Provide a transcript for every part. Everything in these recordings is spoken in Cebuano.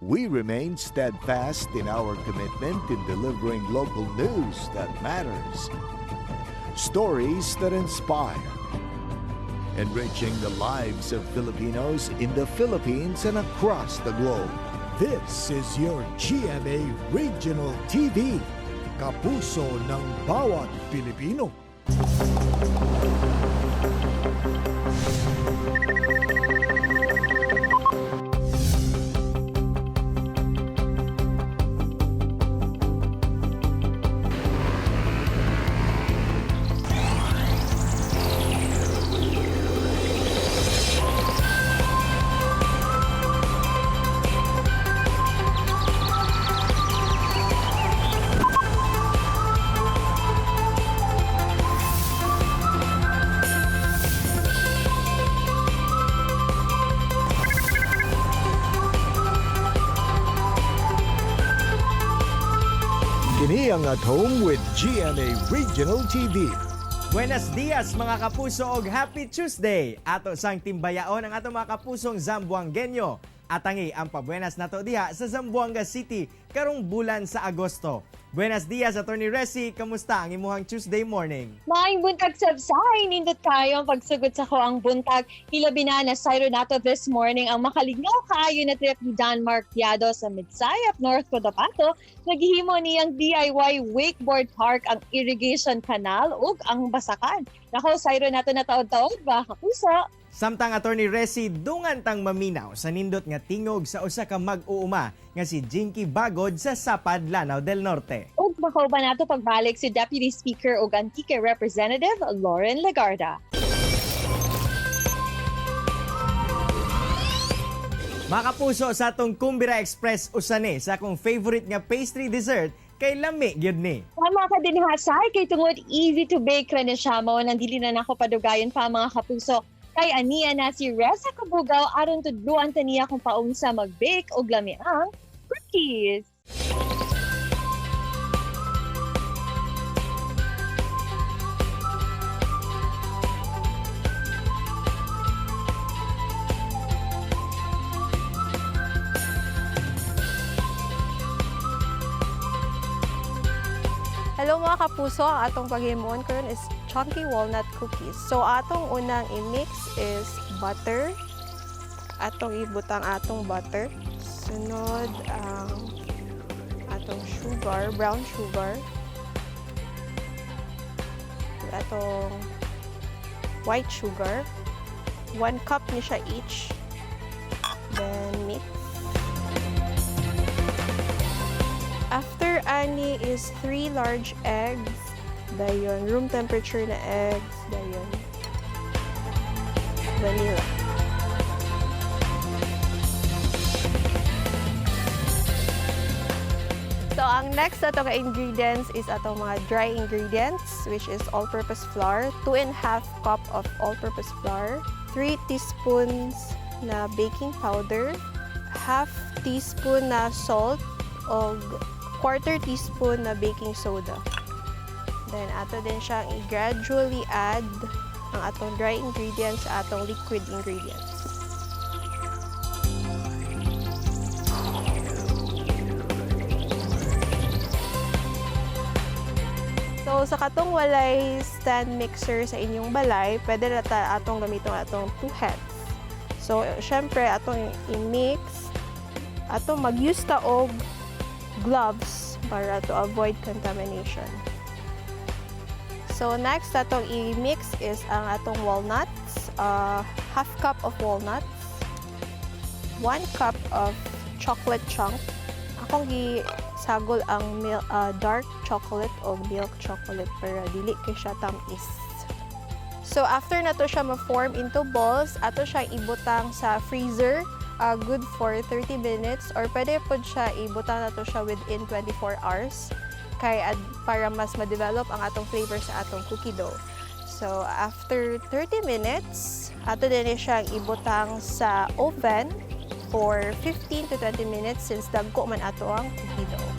We remain steadfast in our commitment in delivering local news that matters, stories that inspire, enriching the lives of Filipinos in the Philippines and across the globe. This is your GMA Regional TV, kapuso ng bawat Pilipino. Kini ang At Home with GMA Regional TV. Buenos dias, mga kapuso, og Happy Tuesday! Ato sang timbayaon ang atong mga kapusong Zamboangueño. Atangi ang pabuenas nato diha sa Zamboanga City karong bulan sa Agosto. Buenos dias, Attorney Resi, kamusta ang imuhang Tuesday morning? Maayong buntag, Sabsay! Nindot kayo ang pagsugod sa akoang buntag. Hilabi na na sayro nato this morning ang makalignaw kaayo na trip ni Dan Mark Piado sa Midsayap, North Cotabato. Naghihimo niyang DIY wakeboard park ang irrigation canal ug ang basakan. Nako, sayro nato na taod-taod ba, kapuso? Samtang, Attorney Resi, dungan tang maminaw sa nindot nga tingog sa usa ka mag-uuma nga si Jinky Bagod sa Sapad, Lanao del Norte. Ug makauban nato pagbalik si Deputy Speaker ug Antique Representative Loren Legarda. Mga kapuso, sa atong Kumbira Express, usane sa akong favorite nga pastry dessert kay lami gyud ni. Tama ka din, Hasay, kay tungod easy to bake ra na siya, mao nang dili na nako padugayon pa, mga kapuso. Kay aniya na si Reza Kabugaw aron tudluan ta niya kung paunsa mag-bake og lami ang cookies. Hello, mga kapuso, ang atong paghimuon karon is chunky walnut cookies. So atong unang i-mix is butter. Atong ibutang atong butter. Sunod ang atong sugar, brown sugar. Atong white sugar. 1 cup ni siya each. Then mix. After ani is 3 large eggs. Dayon, room temperature na eggs. Dayon, vanilla. So, ang next ato nga ingredients is atong mga dry ingredients, which is all-purpose flour, 2.5 cup of all-purpose flour, 3 teaspoons na baking powder, half teaspoon na salt, o quarter teaspoon na baking soda. Then, ato din siyang i-gradually add ang atong dry ingredients sa atong liquid ingredients. So, sa katong walay stand mixer sa inyong balay, pwede na ta atong gamiton atong two hands. So, syempre, atong i-mix, atong mag-use ta og gloves para to avoid contamination. So, next atong i-mix is ang atong walnuts, half cup of walnuts, 1 cup of chocolate chunk. Akong gisagol ang dark chocolate o milk chocolate para dili kay siya tamis. So after na to siya ma-form into balls, ato siya ibutang sa freezer, good for 30 minutes or pwede pod siya ibutang na to siya within 24 hours kay para mas ma-develop ang atong flavor sa atong cookie dough. So after 30 minutes, ato din siyang ibutang sa oven for 15 to 20 minutes since dagko man ato ang cookie dough.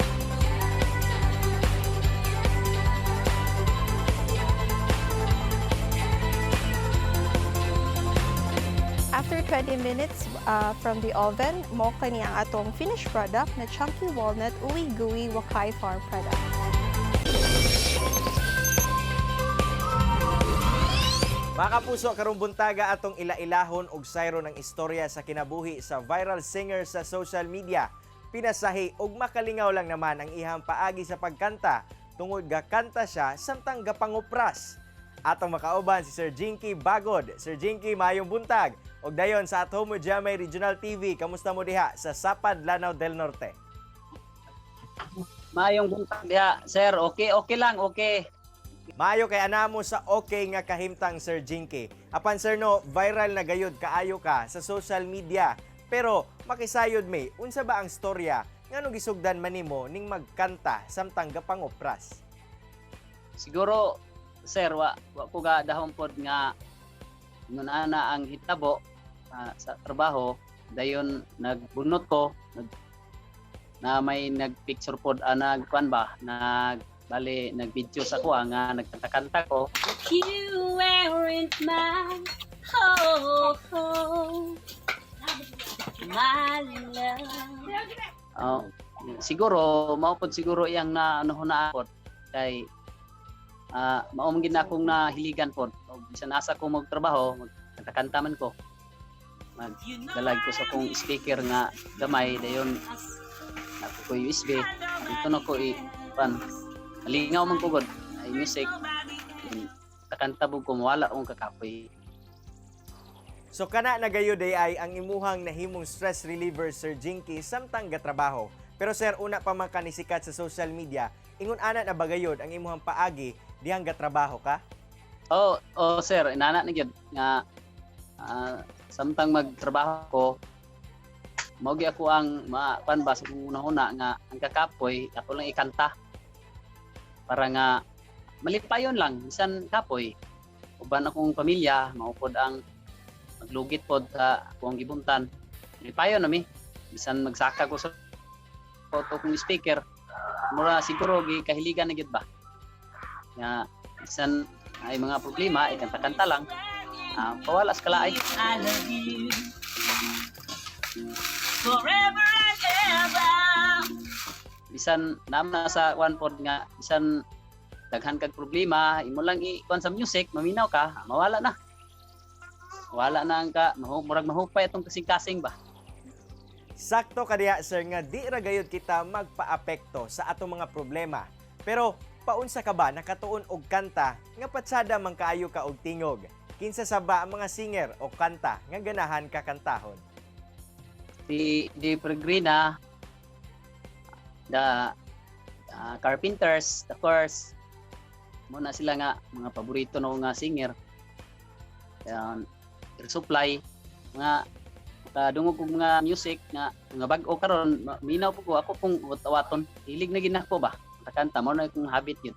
After 20 minutes, from the oven, mao kani ang atong finished product na chunky walnut ooey gooey Wakay Farm product. Mga kapuso, karong buntaga atong ila-ilahon og sayro ng istorya sa kinabuhi sa viral singer sa social media. Pinasahi og makalingaw lang naman ang ihang paagi sa pagkanta tungod gakanta siya samtang gapangupras. Atong makauban si Sir Jinky Bagod. Sir Jinky, maayong buntag. Og dayon sa At Home with GMA Regional TV, kamusta mo diha sa Sapad, Lanao del Norte? Maayong buntag diha, sir. Okay, okay lang, okay. Maayo kay anamo sa okay nga kahimtang, Sir Jinky. Apan sir no, viral na gayud kaayo ka sa social media. Pero makisayod may, unsa ba ang storya ngano gisugdan man nimo ning magkanta samtang gapangupras? Siguro, sir, wa ko ga dahom pod nga ingon ana ang hitabo sa trabaho. Dayon nagbunot ko na may nagpicture pod, nagkuan ba, nag bali nag-video sa kuha nga nagkanta-kanta ko. You weren't my oh, my love. Siguro mao pod siguro iyang na ano na pod kay mao man gid na akong nahiligan pod. Og bisan asa ko magtrabaho, magkanta man ko. Magdalag ko sa akong speaker nga gamay, dayon ako ko USB dito na ko i pan malingaw man ko gud ay music, kakanta ko, mawala akong kakapoy. So kana na gayud ay ang imuhang nahimong stress reliever, Sir Jinky, samtang gatrabaho. Pero sir, una pa man kanisikat sa social media, ingon ana na ba gayud ang imuhang paagi dihang gatrabaho ka? Oh, sir, inana na gyud nga samtang magtrabaho ko, mao gyud ako ang ma pan ba sa kong una-una nga ang kakapoy ako lang ikanta para nga malipayon lang bisan kapoy. Uban akong pamilya mao pod ang maglugit pod sa akong gibuntan, malipayon na mi bisan magsaka ko sa photo kong speaker. Mura siguro gi kahiligan na gyud ba nga bisan ay mga problema, ikanta-kanta lang, pawala sa kalaay. I love you forever and ever. Bisan naman sa one pod nga bisan daghan kag problema, imo lang i-kuan sa music, maminaw ka, mawala na. Wala na ang ka, murag mahupay atong kasing-kasing ba. Sakto kadiha sir nga di ra gayud kita magpaapekto sa atong mga problema. Pero paunsa ka ba nakatuon og kanta nga patsada man kaayo ka og tingog? Kinsa sa ba ang mga singer o kanta nga ganahan ka kantahon? Si Di Peregrina, the Carpenters, The Course, muna sila nga mga paborito no nga singer. Air Supply, mga kadungog og mga music nga mga bag-o karon, minaw po ko, ako pong waton, hilig na gid nako ba. Kanta mo na akong habit yun.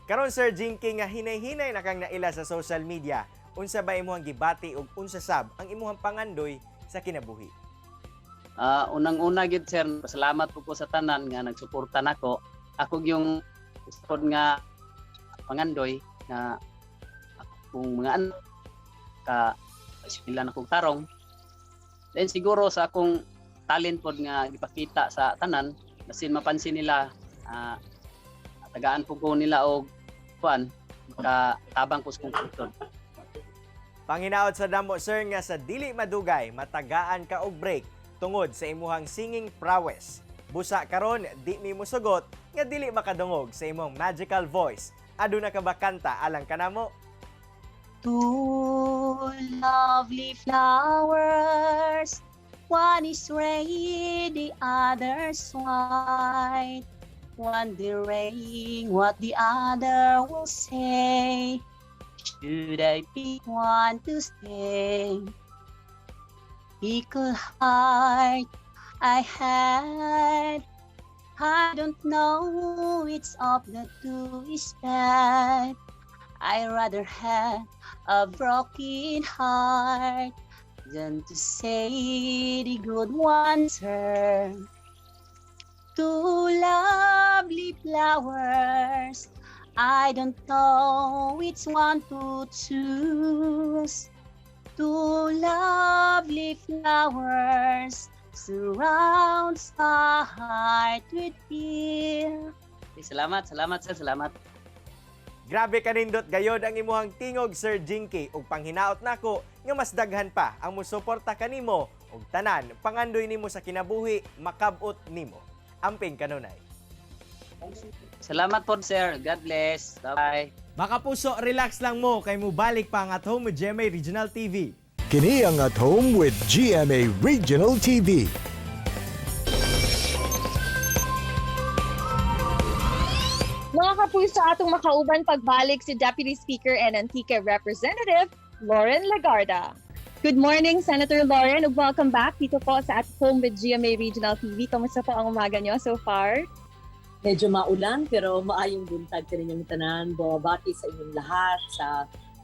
Karon Sir Jinky nga hinay-hinay na kang naila sa social media, unsa ba imong gibati ug unsa sab ang imuhang pangandoy sa kinabuhi? Unang-una gyud sir, pasalamat po ko sa tanan nga nagsuporta nako. Ako yung pod nga pangandoy nga akong mga anak ka eskwela na kong tarong. Then siguro sa akong talent pod nga gipakita sa tanan, basin mapansin nila, tagaan po ko nila og kuan makatabang ko sa kong putol. Panginaot sa damo sir nga sa dili madugay matagaan ka og break tungod sa imuhang singing prowess. Busa karon di mi musugot nga dili makadungog sa imong magical voice. Aduna ka ba kanta alang kanamo? Two lovely flowers, one is red, the other's white. Wondering what the other will say. Should I pick one to stay? Fickle heart I had. I don't know which of the two is bad. I rather have a broken heart than to say the good one's hurt. Two lovely flowers, I don't know which one to choose. Two lovely flowers surrounds my heart with fear. Okay, salamat, salamat sir, salamat. Grabe kanindot gayod ang imuhang tingog, Sir Jinky, ug panghinaot nako nga mas daghan pa ang musuporta kanimo ug tanan pangandoy nimo sa kinabuhi makab-ot nimo. Amping kanunay. Salamat po, sir. God bless. Bye-bye. Mga kapuso, relax lang mo kay mubalik pa ang At Home with GMA Regional TV. Kini ang At Home with GMA Regional TV. Mga kapuso, atong makauban pagbalik si Deputy Speaker and Antique Representative Lauren Legarda. Good morning, Senator Lauren, ug welcome back dito po sa At Home with GMA Regional TV. Kamusta po ang umaga nyo so far? Medyo maulan pero maayong buntag kaninyong tanan. Bumabati sa inyong lahat sa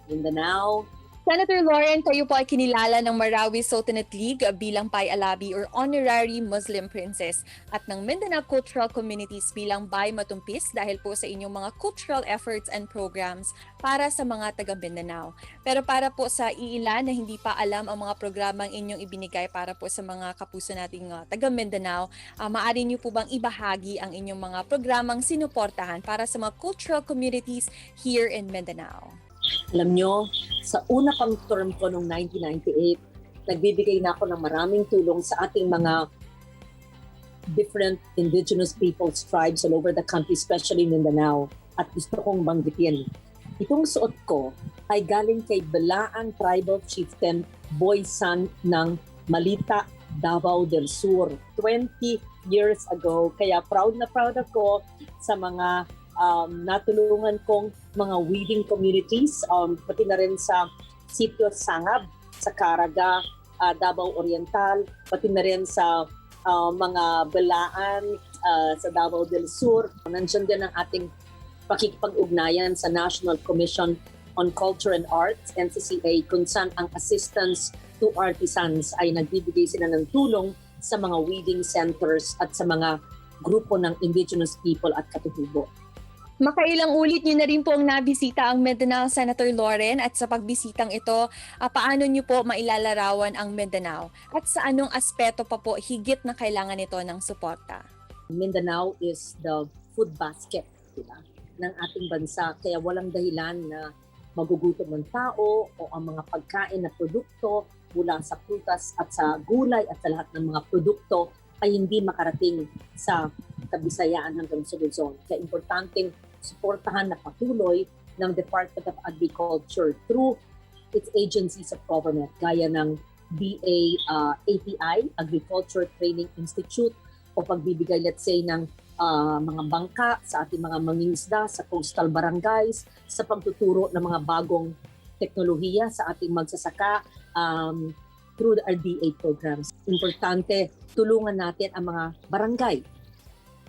Mindanao. Senator Lauren, kayo po ay kinilala ng Marawi Sultanate League bilang Pai Alabi or Honorary Muslim Princess at ng Mindanao Cultural Communities bilang Bai Matumpis dahil po sa inyong mga cultural efforts and programs para sa mga taga Mindanao. Pero para po sa iilan na hindi pa alam ang mga programang inyong ibinigay para po sa mga kapuso nating taga Mindanao, maaari niyo po bang ibahagi ang inyong mga programang sinuportahan para sa mga cultural communities here in Mindanao? Alam nyo, sa una pang term ko noong 1998, nagbibigay na ako ng maraming tulong sa ating mga different indigenous peoples, tribes all over the country, especially Mindanao. At gusto kong banggitin, itong suot ko ay galing kay Belaan Tribal Chieftain Boy San ng Malita, Davao del Sur, 20 years ago. Kaya proud na proud ako sa mga natulungan kong mga weaving communities, pati na rin sa Sitio Sangab, sa Caraga, Davao Oriental, pati na rin sa mga Belaan sa Davao del Sur. Nandiyan din ang ating pakikipag-ugnayan sa National Commission on Culture and Arts, NCCA, kung saan ang assistance to artisans ay nagbibigay sila ng tulong sa mga weaving centers at sa mga grupo ng indigenous people at katutubo. Makailang ulit niyo na rin po ang nabisita ang Mindanao, Senator Lauren, at sa pagbisitang ito, paano niyo po mailalarawan ang Mindanao? At sa anong aspeto pa po higit na kailangan nito ng suporta? Mindanao is the food basket, di ba, ng ating bansa. Kaya walang dahilan na magugutom ang tao o ang mga pagkain na produkto mula sa prutas at sa gulay at sa lahat ng mga produkto ay hindi makarating sa Kabisayaan hanggang sa Luzon. Kaya importanteng suportahan na patuloy ng Department of Agriculture through its agencies of government gaya ng DA ATI, Agriculture Training Institute, o pagbibigay, let's say, ng mga bangka sa ating mga mangingisda sa coastal barangays, sa pagtuturo ng mga bagong teknolohiya sa ating magsasaka through the RDA programs. Importante, tulungan natin ang mga barangay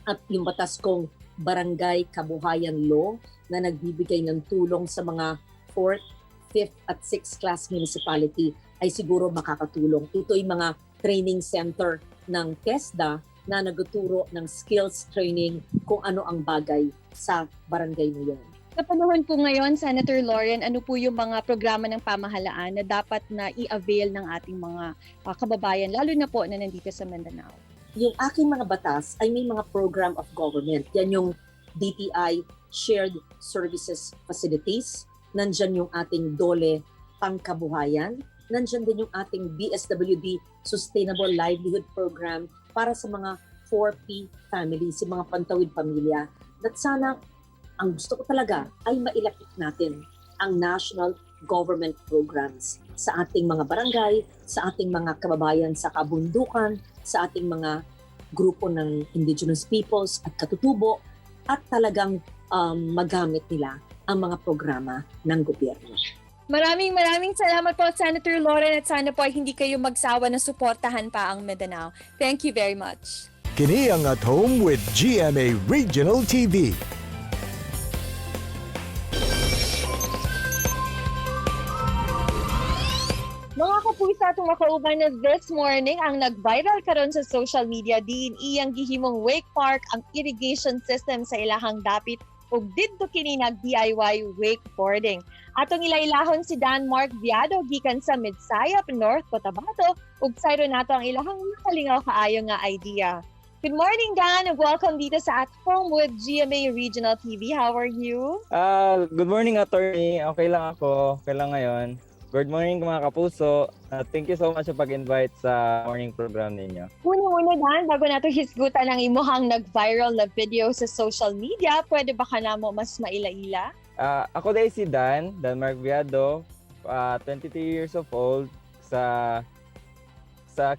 at yung batas kong Barangay Kabuhayan Law na nagbibigay ng tulong sa mga 4th, 5th at 6th class municipality ay siguro makakatulong. Ito ay mga training center ng TESDA na nagtuturo ng skills training kung ano ang bagay sa barangay na yun. Sa panahon po ngayon, Senator Lauren, ano po yung mga programa ng pamahalaan na dapat na i-avail ng ating mga kababayan, lalo na po na nandito sa Mindanao? Yung aking mga batas ay may mga program of government. Yan yung DTI Shared Services Facilities. Nandyan yung ating DOLE Pangkabuhayan. Nandyan din yung ating DSWD Sustainable Livelihood Program para sa mga 4P families, yung mga pantawid pamilya. At sana, ang gusto ko talaga ay mailapit natin ang national government programs sa ating mga barangay, sa ating mga kababayan sa kabundukan, sa ating mga grupo ng indigenous peoples at katutubo at talagang magamit nila ang mga programa ng gobyerno. Maraming maraming salamat po, Senator Lauren, at sana po ay hindi kayo magsawa na suportahan pa ang Mindanao. Thank you very much. Kini ang At Home with GMA Regional TV. Mga kapuso, atong makauban na this morning ang nag-viral karon sa social media diin iyang gihimong wake park ang irrigation system sa ilahang dapit ug didto kini nag DIY wakeboarding. Atong ilailahon si Dan Mark Viado gikan sa Midsayap, North Cotabato ug sayro nato ang ilahang makalingaw kaayo nga idea. Good morning, Dan, and welcome dito sa At Home with GMA Regional TV. How are you? Good morning, attorney. Okay lang ako. Okay lang ngayon. Good morning, mga kapuso. Thank you so much sa pag-invite sa morning program ninyo. Una-una, Dan, bago nato hisgutan ang imuhang nag-viral na video sa social media, pwede ba ka namo mas maila-ila? Ako dahil si Dan, Dan Mark Viado, 23 years of old, sa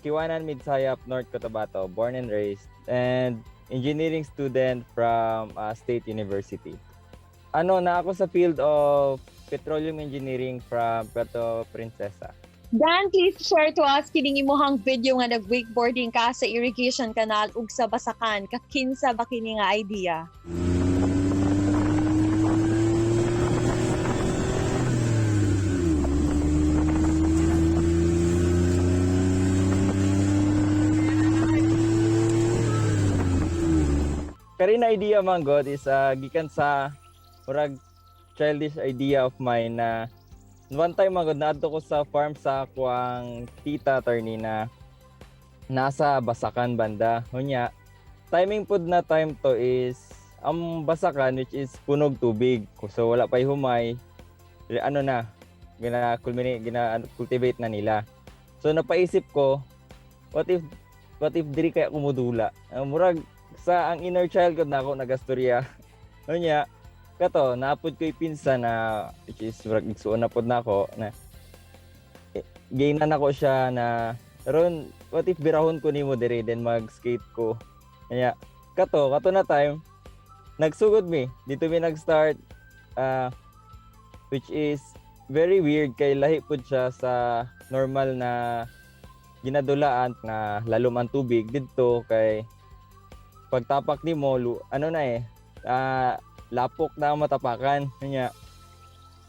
Kiwanan, Midsayap, North Cotabato, born and raised, and engineering student from State University. Ano na ako sa field of petroleum engineering from Puerto Princesa. Dan, please share to us kining imuhang video nga nag-wakeboarding ka sa irrigation canal ug sa Basakan. Kakinsa ba kini nga idea? Kari na idea man god is gikan sa murag childish idea of mine na one time man god naadto ko sa farm sa akuang tita, attorney, na nasa Basakan banda. Unya, timing pud na time to is ang Basakan, which is punog tubig. So wala pa'y humay. Ano na, gina culminate, gina ano, cultivate na nila. So napaisip ko, what if diri kaya kumudula? Murag sa ang inner child ko na ako nagastorya. Unya, kato naapod ko pinsan na which is murag igsuon na pod nako na gaynan nako siya na ron, what if birahon ko nimo dire then mag-skate ko. Kaya kato na time nagsugod mi dito mi nag-start, which is very weird kay lahi pud siya sa normal na ginadulaan na lalom ang tubig didto kay pagtapak nimo ano na eh, lapok na ang matapakan. Kanya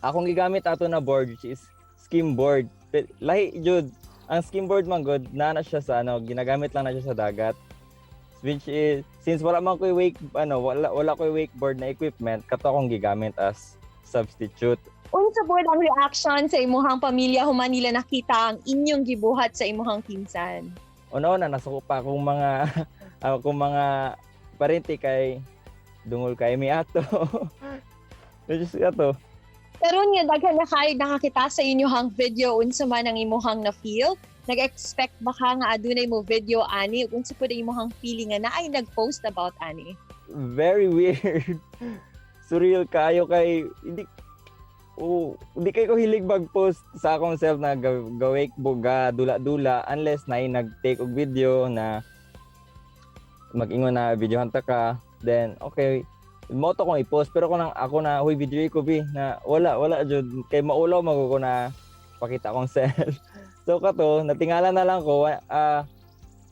akong gigamit ato na board, which is skimboard. Lahi jud ang skimboard man gud na na siya sa ano, ginagamit lang na siya sa dagat, which is since wala man ko'y wake ano, wala ko'y wakeboard na equipment, kato akong gigamit as substitute. Unsa pod ang reaction sa imuhang pamilya human nila nakita ang inyong gibuhat sa imuhang pinsan? Una-una nasuko pa akong mga parente kay dungol kay mi ato. Which is ato. Karon nga daghan na kayo nakakita sa inyong video, unsa man ang imuhang na feel? Nag-expect ba ka nga adunay mo video ani? Ug unsa pud ang imuhang feeling nga naay nag-post about ani? Very weird. Surreal kayo kay hindi oh, hindi kay ko hilig mag-post sa akong self na gawake boga dula-dula unless na nag-take og video na mag-ingon na videohan ta ka, then okay mo to kong i-post. Pero kung nang ako na, "Huy, video ko bi," na wala wala jud kay maulaw man ko na pakita akong self. So kato natingala na lang ko,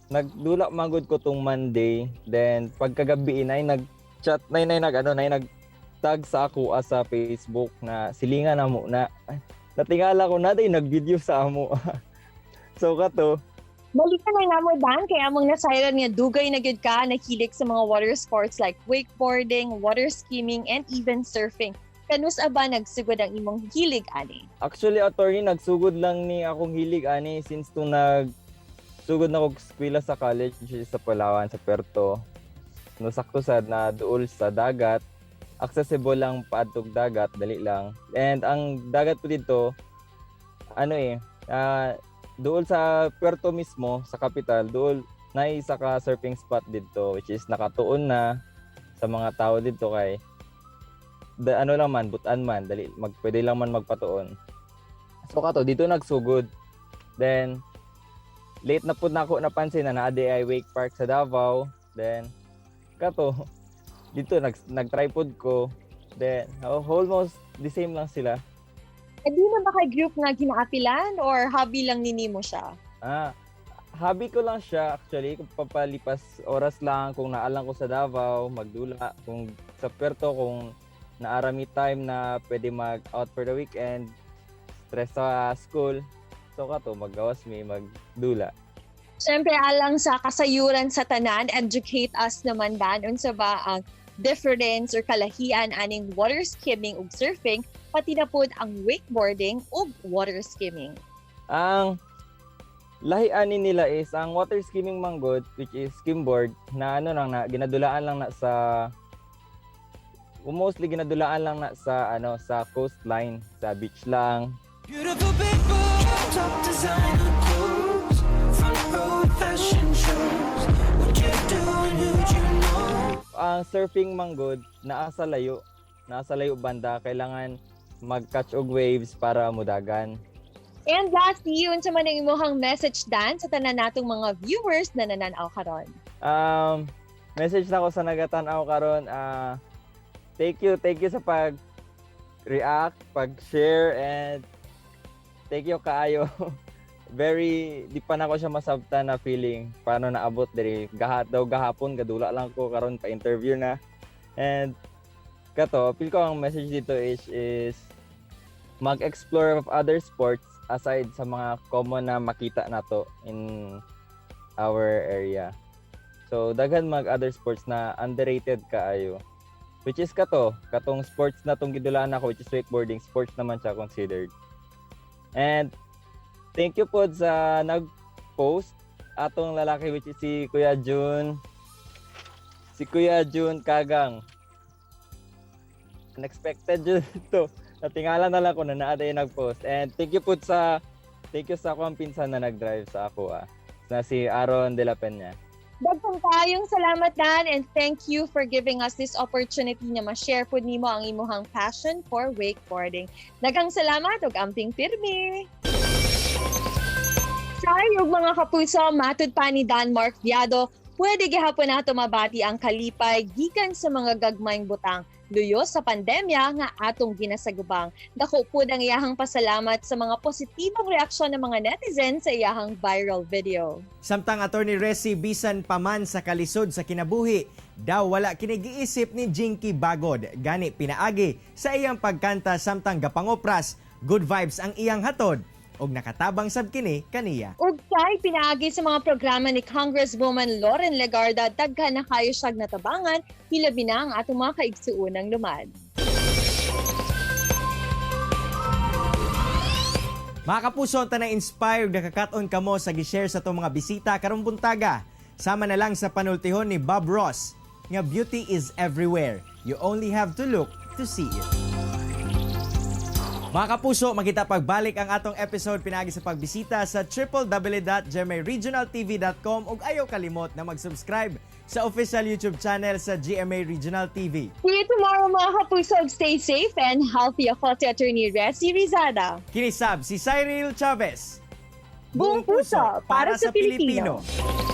nagdula magud ko tong Monday, then pagkagabi nay nag chat nay nay nag ano nay nag tag sa ako sa Facebook na silingan na mo na. Ay, natingala ko na day nag-video sa amo. So kato. Balikan lang namo, Dan, kay among nasayran nga dugay na gyud ka nahilig sa mga water sports like wakeboarding, water skimming, and even surfing. Kanus ba nagsugod ang imong hilig ani? Actually, attorney, nagsugod lang ni akong hilig ani since tung nag sugod na kog eskwela sa college, which is sa Palawan, sa Puerto. No, sakto sad na duol sa dagat. Accessible lang paadtog dagat, dali lang. And ang dagat po dito, ano eh, duol sa Puerto mismo, sa capital, duol na isa ka surfing spot dito which is nakatuon na sa mga tao dito kay da, ano lang man, butan man, dali mag pwede lang man magpatuon. So kato dito nagsugod. Then late na pud nako napansin na naa ay wake park sa Davao. Then kato dito nag tripod ko. Then oh, almost the same lang sila. Aduna ba kay group nga ginaapilan or hobby lang ni nimo siya? Ah, hobby ko lang siya actually, kung papalipas oras lang, kung naalang ko sa Davao, magdula, kung sa Puerto, kung naarami time na pwede mag out for the weekend, stress sa school. So kato maggawas mi magdula. Siyempre, alang sa kasayuran sa tanan, educate us naman, Dan. Unsa ba ang difference or kalahian aning water skimming ug surfing, pati na pod ang wakeboarding ug water skimming? Ang lahi ani nila is ang water skimming manggod, which is skimboard na ano lang na ginadulaan lang na sa, mostly ginadulaan lang na sa ano, sa coastline, sa beach lang. Beautiful people, top designer clothes, front row fashion shows. What you doing? Who'd you know? Ang surfing manggod naa sa layo banda, kailangan mag-catch og waves para mudagan. And lastly, unsa man ang imong message, Dan, sa tanan natong mga viewers na nananaw karon? Message na ko sa nagatan-aw karon, thank you, thank you sa pag react, pag share, and thank you kaayo. Very di pa nako siya masabtan na feeling paano naabot diri. Gahat daw gahapon gadula lang ko, karon pa interview na. And kato, feel ko ang message dito is mag-explore of other sports aside sa mga common na makita nato in our area. So daghan mag other sports na underrated kaayo. Which is kato, katong sports na tong gidulaan ako, which is wakeboarding, sports naman siya considered. And thank you po sa nag-post atong lalaki, which is si Kuya Jun. Si Kuya Jun Kagang. Unexpected yun to. Natingala na lang ko na naa yung nag-post. And thank you sa akong pinsan na nag-drive sa ako ah. Na si Aaron De La Peña. Daghang kayong salamat, Dan, and thank you for giving us this opportunity na ma-share pod nimo ang imuhang passion for wakeboarding. Daghang salamat ug amping pirmi. Say ug mga kapuso, matud pa ni Dan Mark Viado, pwede gihapon nato mabati ang kalipay gikan sa mga gagmayng butang luyo sa pandemya nga atong ginasagubang. Dako pud ang iyahang pasalamat sa mga positibong reaksyon ng mga netizens sa iyahang viral video. Samtang Attorney Resi, bisan paman sa kalisod sa kinabuhi, daw wala kini giisip ni Jinky Bagod. Gani pinaagi sa iyang pagkanta samtang gapangopras, good vibes ang iyang hatod og nakatabang sab kini kaniya. Ug kay pinaagi sa mga programa ni Congresswoman Loren Legarda, daghan na kayo siyag natabangan, hilabi na ang atong mga kaigsuonang lumad. Mga kapuso, ta na-inspired, nakakaton kamo sa gi-share sa atong mga bisita karong buntaga. Sama na lang sa panultihon ni Bob Ross nga beauty is everywhere. You only have to look to see it. Mga kapuso, makita pagbalik ang atong episode pinagi sa pagbisita sa www.gmaregionaltv.com ug ayaw kalimot na mag-subscribe sa official YouTube channel sa GMA Regional TV. See you tomorrow, mga kapuso. Stay safe and healthy. Ako si Attorney Resi Rizada. Kini sab si Cyril Chavez. Buong puso para sa Pilipino. Pilipino.